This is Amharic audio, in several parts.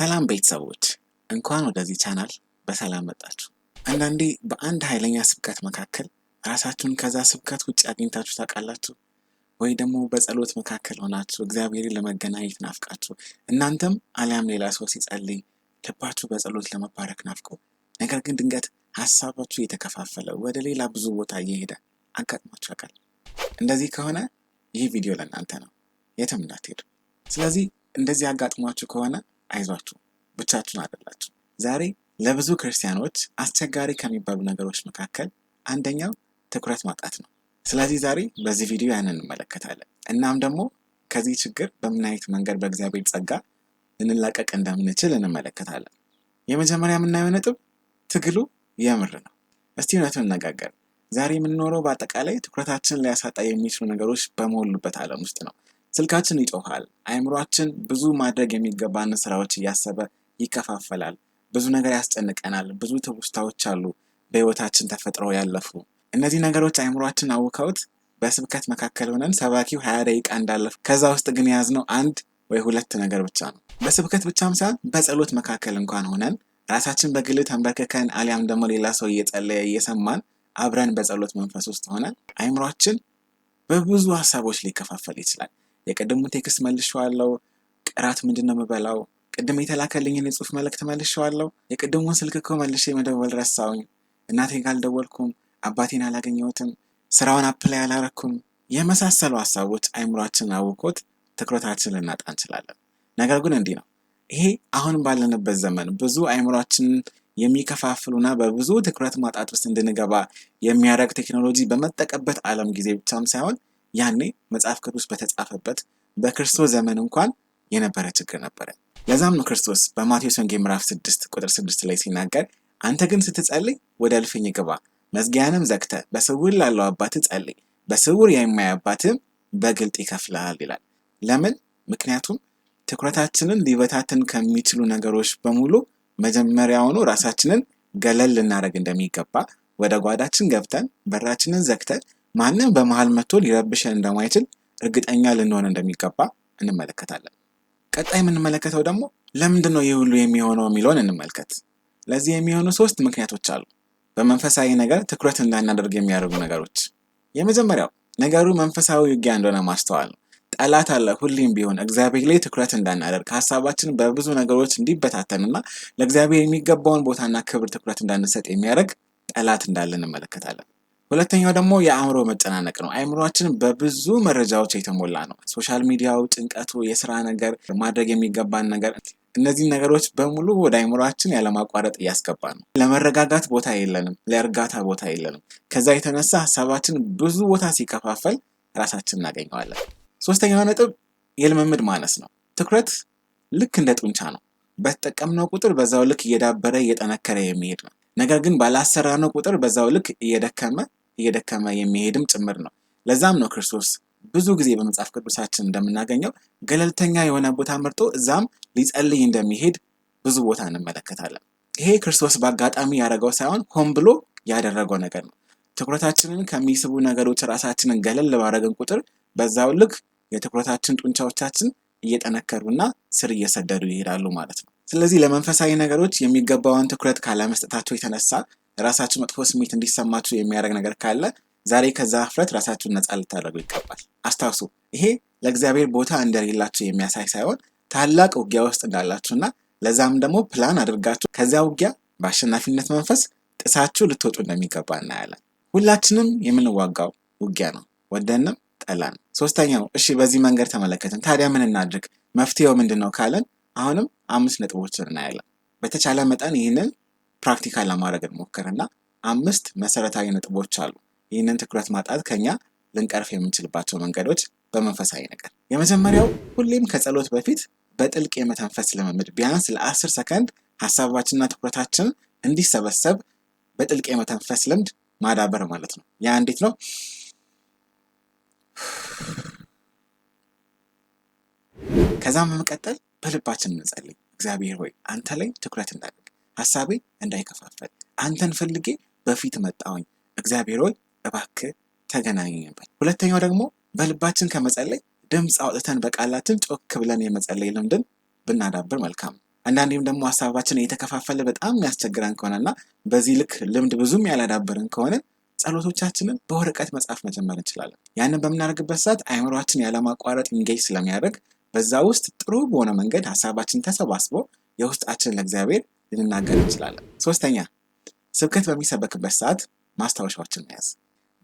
ሰላም ቤተሰቦች፣ እንኳን ወደዚህ ቻናል በሰላም መጣችሁ። አንዳንዴ በአንድ ኃይለኛ ስብከት መካከል ራሳችሁን ከዛ ስብከት ውጭ አግኝታችሁ ታውቃላችሁ? ወይ ደግሞ በጸሎት መካከል ሆናችሁ እግዚአብሔርን ለመገናኘት ናፍቃችሁ እናንተም አሊያም ሌላ ሰው ሲጸልይ ልባችሁ በጸሎት ለመባረክ ናፍቆ፣ ነገር ግን ድንገት ሀሳባችሁ እየተከፋፈለ ወደ ሌላ ብዙ ቦታ እየሄደ አጋጥሟችሁ ያውቃል? እንደዚህ ከሆነ ይህ ቪዲዮ ለእናንተ ነው፣ የትም እንዳትሄዱ። ስለዚህ እንደዚህ አጋጥሟችሁ ከሆነ አይዟችሁ፣ ብቻችሁን አይደላችሁ። ዛሬ ለብዙ ክርስቲያኖች አስቸጋሪ ከሚባሉ ነገሮች መካከል አንደኛው ትኩረት ማጣት ነው። ስለዚህ ዛሬ በዚህ ቪዲዮ ያንን እንመለከታለን። እናም ደግሞ ከዚህ ችግር በምን አይነት መንገድ በእግዚአብሔር ጸጋ ልንላቀቅ እንደምንችል እንመለከታለን። የመጀመሪያ የምናየው ነጥብ ትግሉ የምር ነው። እስቲ እውነቱን እንነጋገር። ዛሬ የምንኖረው በአጠቃላይ ትኩረታችንን ሊያሳጣ የሚችሉ ነገሮች በሞሉበት ዓለም ውስጥ ነው። ስልካችን ይጮሃል። አእምሯችን ብዙ ማድረግ የሚገባን ስራዎች እያሰበ ይከፋፈላል። ብዙ ነገር ያስጨንቀናል። ብዙ ትውስታዎች አሉ በህይወታችን ተፈጥረው ያለፉ። እነዚህ ነገሮች አእምሯችን አውከውት በስብከት መካከል ሆነን ሰባኪው 20 ደቂቃ እንዳለፈ ከዛ ውስጥ ግን የያዝነው አንድ ወይ ሁለት ነገር ብቻ ነው። በስብከት ብቻም ሳይሆን በጸሎት መካከል እንኳን ሆነን ራሳችን በግል ተንበርክከን አሊያም ደግሞ ሌላ ሰው እየጸለየ እየሰማን አብረን በጸሎት መንፈስ ውስጥ ሆነን አእምሯችን በብዙ ሀሳቦች ሊከፋፈል ይችላል። የቅድሙን text መልሼዋለሁ። እራት ምንድን ነው የምበላው? ቅድም የተላከልኝን የጽሁፍ መልእክት መልሼዋለሁ። የቅድሙን ስልክ እኮ መልሼ መደወል ረሳሁኝ። እናቴ ጋር አልደወልኩም፣ አባቴን አላገኘሁትም፣ ስራውን apply አላረኩም። የመሳሰሉ ሀሳቦች አእምሯችንን አውኮት ትኩረታችንን ልናጣ እንችላለን። ነገር ግን እንዲህ ነው። ይሄ አሁን ባለንበት ዘመን ብዙ አእምሯችንን የሚከፋፍሉና በብዙ ትኩረት ማጣት ውስጥ እንድንገባ የሚያደርግ ቴክኖሎጂ በመጠቀበት ዓለም ጊዜ ብቻም ሳይሆን ያኔ መጽሐፍ ቅዱስ በተጻፈበት በክርስቶስ ዘመን እንኳን የነበረ ችግር ነበረ። ለዛም ነው ክርስቶስ በማቴዎስ ወንጌል ምዕራፍ 6 ቁጥር 6 ላይ ሲናገር አንተ ግን ስትጸልይ ወደ እልፍኝ ግባ፣ መዝጊያንም ዘግተህ በስውር ላለው አባትህ ጸልይ፣ በስውር የማያይ አባትህም በግልጥ ይከፍልሃል ይላል። ለምን? ምክንያቱም ትኩረታችንን ሊበታትን ከሚችሉ ነገሮች በሙሉ መጀመሪያውኑ ራሳችንን ገለል ልናደርግ እንደሚገባ ወደ ጓዳችን ገብተን በራችንን ዘግተን ማንም በመሃል መጥቶ ሊረብሸን እንደማይችል እርግጠኛ ልንሆን እንደሚገባ እንመለከታለን። ቀጣይ የምንመለከተው ደግሞ ለምንድን ነው ይህ ሁሉ የሚሆነው የሚለውን እንመልከት። ለዚህ የሚሆኑ ሶስት ምክንያቶች አሉ፣ በመንፈሳዊ ነገር ትኩረት እንዳናደርግ የሚያደርጉ ነገሮች። የመጀመሪያው ነገሩ መንፈሳዊ ውጊያ እንደሆነ ማስተዋል ነው። ጠላት አለ። ሁሌም ቢሆን እግዚአብሔር ላይ ትኩረት እንዳናደርግ ሀሳባችን በብዙ ነገሮች እንዲበታተንና ለእግዚአብሔር የሚገባውን ቦታና ክብር ትኩረት እንዳንሰጥ የሚያደርግ ጠላት እንዳለ እንመለከታለን። ሁለተኛው ደግሞ የአእምሮ መጨናነቅ ነው። አእምሯችን በብዙ መረጃዎች የተሞላ ነው። social media ው፣ ጭንቀቱ፣ የስራ ነገር፣ ማድረግ የሚገባን ነገር፣ እነዚህ ነገሮች በሙሉ ወደ አእምሯችን ያለማቋረጥ እያስገባ ነው። ለመረጋጋት ቦታ የለንም፣ ለእርጋታ ቦታ የለንም። ከዛ የተነሳ ሀሳባችን ብዙ ቦታ ሲከፋፈል ራሳችን እናገኘዋለን። ሶስተኛው ነጥብ የልምምድ ማነስ ነው። ትኩረት ልክ እንደ ጡንቻ ነው። በተጠቀምነው ቁጥር በዛው ልክ እየዳበረ እየጠነከረ የሚሄድ ነው። ነገር ግን ባላሰራነው ቁጥር በዛው ልክ እየደከመ እየደከመ የሚሄድም ጭምር ነው። ለዛም ነው ክርስቶስ ብዙ ጊዜ በመጽሐፍ ቅዱሳችን እንደምናገኘው ገለልተኛ የሆነ ቦታ መርጦ እዛም ሊጸልይ እንደሚሄድ ብዙ ቦታ እንመለከታለን። ይሄ ክርስቶስ በአጋጣሚ ያደረገው ሳይሆን ሆን ብሎ ያደረገው ነገር ነው። ትኩረታችንን ከሚስቡ ነገሮች ራሳችንን ገለል ባደረግን ቁጥር በዛው ልክ የትኩረታችን ጡንቻዎቻችን እየጠነከሩና ስር እየሰደዱ ይሄዳሉ ማለት ነው። ስለዚህ ለመንፈሳዊ ነገሮች የሚገባውን ትኩረት ካለመስጠታቸው የተነሳ ራሳችሁ መጥፎ ስሜት እንዲሰማችሁ የሚያደርግ ነገር ካለ ዛሬ ከዛ ኀፍረት ራሳችሁን ነፃ ልታደርጉ ይገባል። አስታውሱ፣ ይሄ ለእግዚአብሔር ቦታ እንደሌላችሁ የሚያሳይ ሳይሆን ታላቅ ውጊያ ውስጥ እንዳላችሁና ለዛም ደግሞ ፕላን አድርጋችሁ ከዚያ ውጊያ በአሸናፊነት መንፈስ ጥሳችሁ ልትወጡ እንደሚገባ እናያለን። ሁላችንም የምንዋጋው ውጊያ ነው፣ ወደንም ጠላን። ሶስተኛው፣ እሺ በዚህ መንገድ ተመለከትን፣ ታዲያ ምን እናድርግ? መፍትሄው ምንድን ነው ካለን አሁንም 5 ነጥቦችን እናያለን። በተቻለ መጠን ይህንን practical ለማድረግ እንሞክርና 5 መሰረታዊ ነጥቦች አሉ። ይህንን ትኩረት ማጣት ከኛ ልንቀርፍ የምንችልባቸው መንገዶች በመንፈሳዊ ነገር። የመጀመሪያው ሁሌም ከጸሎት በፊት በጥልቅ የመተንፈስ ልምምድ ቢያንስ ለ10 ሰከንድ ሀሳባችንና ትኩረታችን እንዲሰበሰብ በጥልቅ የመተንፈስ ልምድ ማዳበር ማለት ነው። ያ እንዴት ነው? ከዛም በመቀጠል በልባችን እንጸልይ። እግዚአብሔር ሆይ አንተ ላይ ትኩረት እንዳደርግ፣ ሀሳቤ እንዳይከፋፈል፣ አንተን ፈልጌ በፊት መጣሁኝ፣ እግዚአብሔር ሆይ እባክህ ተገናኘኝበት። ሁለተኛው ደግሞ በልባችን ከመጸለይ ድምፅ አውጥተን በቃላችን ጮክ ብለን የመጸለይ ልምድን ብናዳብር መልካም ነው። አንዳንዴም ደግሞ ሀሳባችን እየተከፋፈለ በጣም የሚያስቸግረን ከሆነና በዚህ ልክ ልምድ ብዙም ያላዳበርን ከሆነ ጸሎቶቻችንን በወረቀት መጻፍ መጀመር እንችላለን። ያንን በምናደርግበት ሰዓት አእምሯችን ያለማቋረጥ engage ስለሚያደርግ በዛ ውስጥ ጥሩ በሆነ መንገድ ሀሳባችን ተሰባስቦ የውስጣችንን ለእግዚአብሔር ልንናገር እንችላለን። ሶስተኛ፣ ስብከት በሚሰበክበት ሰዓት ማስታወሻዎችን መያዝ።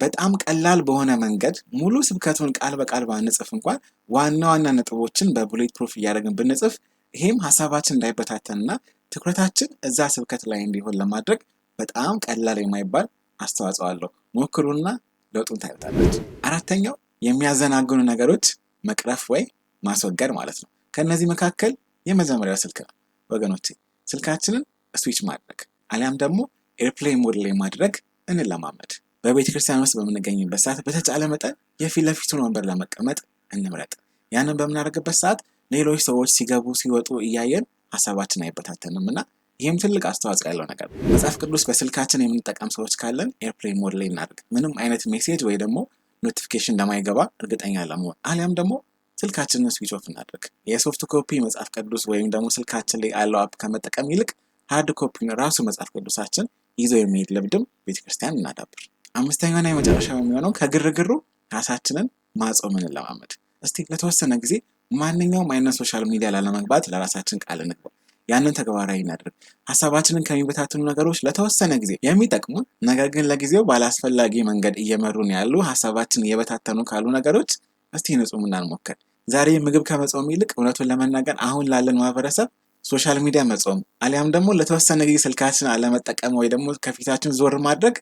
በጣም ቀላል በሆነ መንገድ ሙሉ ስብከቱን ቃል በቃል ባንጽፍ እንኳን ዋና ዋና ነጥቦችን በ bullet proof እያደረግን ብንጽፍ ይሄም ሀሳባችን እንዳይበታተንና ትኩረታችን እዛ ስብከት ላይ እንዲሆን ለማድረግ በጣም ቀላል የማይባል አስተዋጽኦ አለው። ሞክሩና ለውጡን ታዩታላችሁ። አራተኛው የሚያዘናግኑ ነገሮች መቅረፍ ወይ ማስወገድ ማለት ነው። ከእነዚህ መካከል የመጀመሪያው ስልክ ነው። ወገኖቼ፣ ስልካችንን switch ማድረግ አሊያም ደግሞ airplane mode ላይ ማድረግ እንለማመድ። በቤተ ክርስቲያን ውስጥ በምንገኝበት ሰዓት በተቻለ መጠን የፊት ለፊቱን ወንበር ለመቀመጥ እንምረጥ። ያንን በምናደርግበት ሰዓት ሌሎች ሰዎች ሲገቡ ሲወጡ እያየን ሀሳባችን አይበታተንም እና ይህም ትልቅ አስተዋጽኦ ያለው ነገር ነው። መጽሐፍ ቅዱስ በስልካችን የምንጠቀም ሰዎች ካለን airplane mode ላይ እናድርግ። ምንም አይነት message ወይ ደግሞ notification እንደማይገባ እርግጠኛ ለመሆን፣ አሊያም ደግሞ ስልካችንን switch off እናድርግ። የ soft copy መጽሐፍ ቅዱስ ወይም ደግሞ ስልካችን ላይ ያለው app ከመጠቀም ይልቅ hard copy ን ራሱ መጽሐፍ ቅዱሳችን ይዞ የሚሄድ ልምድም ቤተክርስቲያን እናዳብር። አምስተኛውና የመጨረሻው የሚሆነው ከግርግሩ ራሳችንን ማጾም እንለማመድ። እስቲ ለተወሰነ ጊዜ ማንኛውም አይነት social media ላለመግባት ለራሳችን ቃል እንግባ። ያንን ተግባራዊ እናድርግ። ሀሳባችንን ከሚበታትኑ ነገሮች፣ ለተወሰነ ጊዜ የሚጠቅሙን ነገር ግን ለጊዜው ባላስፈላጊ መንገድ እየመሩን ያሉ፣ ሀሳባችን እየበታተኑ ካሉ ነገሮች እስቲ ንጹም እንሞክር። ዛሬ ምግብ ከመጾም ይልቅ እውነቱን ለመናገር አሁን ላለን ማህበረሰብ social media መጾም አሊያም ደግሞ ለተወሰነ ጊዜ ስልካችን አለመጠቀም ወይ ደግሞ ከፊታችን ዞር ማድረግ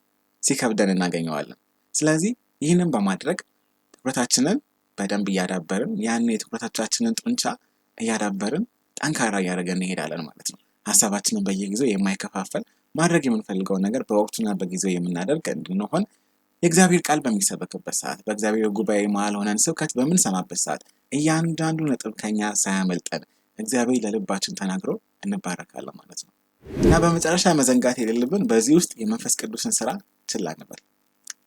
ሲከብደን እናገኘዋለን። ስለዚህ ይህንን በማድረግ ትኩረታችንን በደንብ እያዳበርን፣ ያን የትኩረታችንን ጡንቻ እያዳበርን ጠንካራ እያደረገን እንሄዳለን ማለት ነው። ሀሳባችንን በየጊዜው የማይከፋፈል፣ ማድረግ የምንፈልገውን ነገር በወቅቱና በጊዜው የምናደርግ እንድንሆን፣ የእግዚአብሔር ቃል በሚሰበክበት ሰዓት፣ በእግዚአብሔር ጉባኤ መሀል ሆነን ስብከት በምንሰማበት ሰዓት እያንዳንዱ ነጥብ ከኛ ሳያመልጠን እግዚአብሔር ለልባችን ተናግሮ እንባረካለን ማለት ነው። እና በመጨረሻ መዘንጋት የሌለብን በዚህ ውስጥ የመንፈስ ቅዱስን ስራ ችላ አንበል።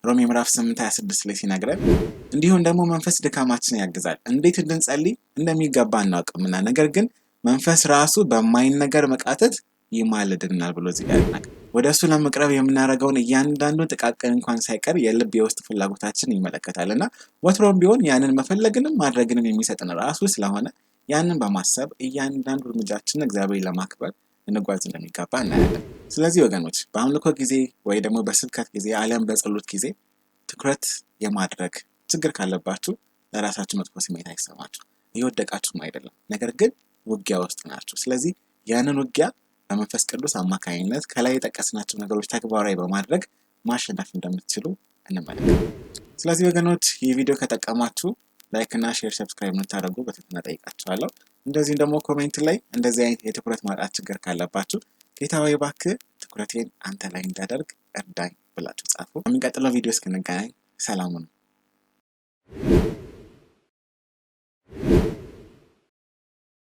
ሮሜ ምዕራፍ 8 26 ላይ ሲነግረን፣ እንዲሁም ደግሞ መንፈስ ድካማችንን ያግዛል፣ እንዴት እንድንጸልይ እንደሚገባ አናውቅምና፣ ነገር ግን መንፈስ ራሱ በማይነገር መቃተት ይማልድልናል ብሎ እዚህ ጋር ይናገራል። ወደ እሱ ለመቅረብ የምናደርገውን እያንዳንዱን ጥቃቅን እንኳን ሳይቀር የልብ የውስጥ ፍላጎታችን ይመለከታል እና ወትሮም ቢሆን ያንን መፈለግንም ማድረግንም የሚሰጥን ራሱ ስለሆነ ያንን በማሰብ እያንዳንዱ እርምጃችንን እግዚአብሔር ለማክበር እንጓዝ እንደሚገባ እናያለን። ስለዚህ ወገኖች፣ በአምልኮ ጊዜ ወይ ደግሞ በስብከት ጊዜ አሊያም በጸሎት ጊዜ ትኩረት የማድረግ ችግር ካለባችሁ ለራሳችሁ መጥፎ ስሜት አይሰማችሁ። እየወደቃችሁም አይደለም፣ ነገር ግን ውጊያ ውስጥ ናችሁ። ስለዚህ ያንን ውጊያ በመንፈስ ቅዱስ አማካኝነት ከላይ የጠቀስናቸው ነገሮች ተግባራዊ በማድረግ ማሸነፍ እንደምትችሉ እንመለከት። ስለዚህ ወገኖች፣ ይህ ቪዲዮ ከጠቀማችሁ like እና share፣ subscribe እንድታደርጉ በትህትና ጠይቃችኋለሁ። እንደዚሁም ደግሞ comment ላይ እንደዚህ አይነት የትኩረት ማጣት ችግር ካለባችሁ ጌታ ሆይ እባክህ ትኩረቴን አንተ ላይ እንዳደርግ እርዳኝ ብላችሁ ጻፉ። በሚቀጥለው ቪዲዮ እስክንገናኝ ሰላም ሁኑ።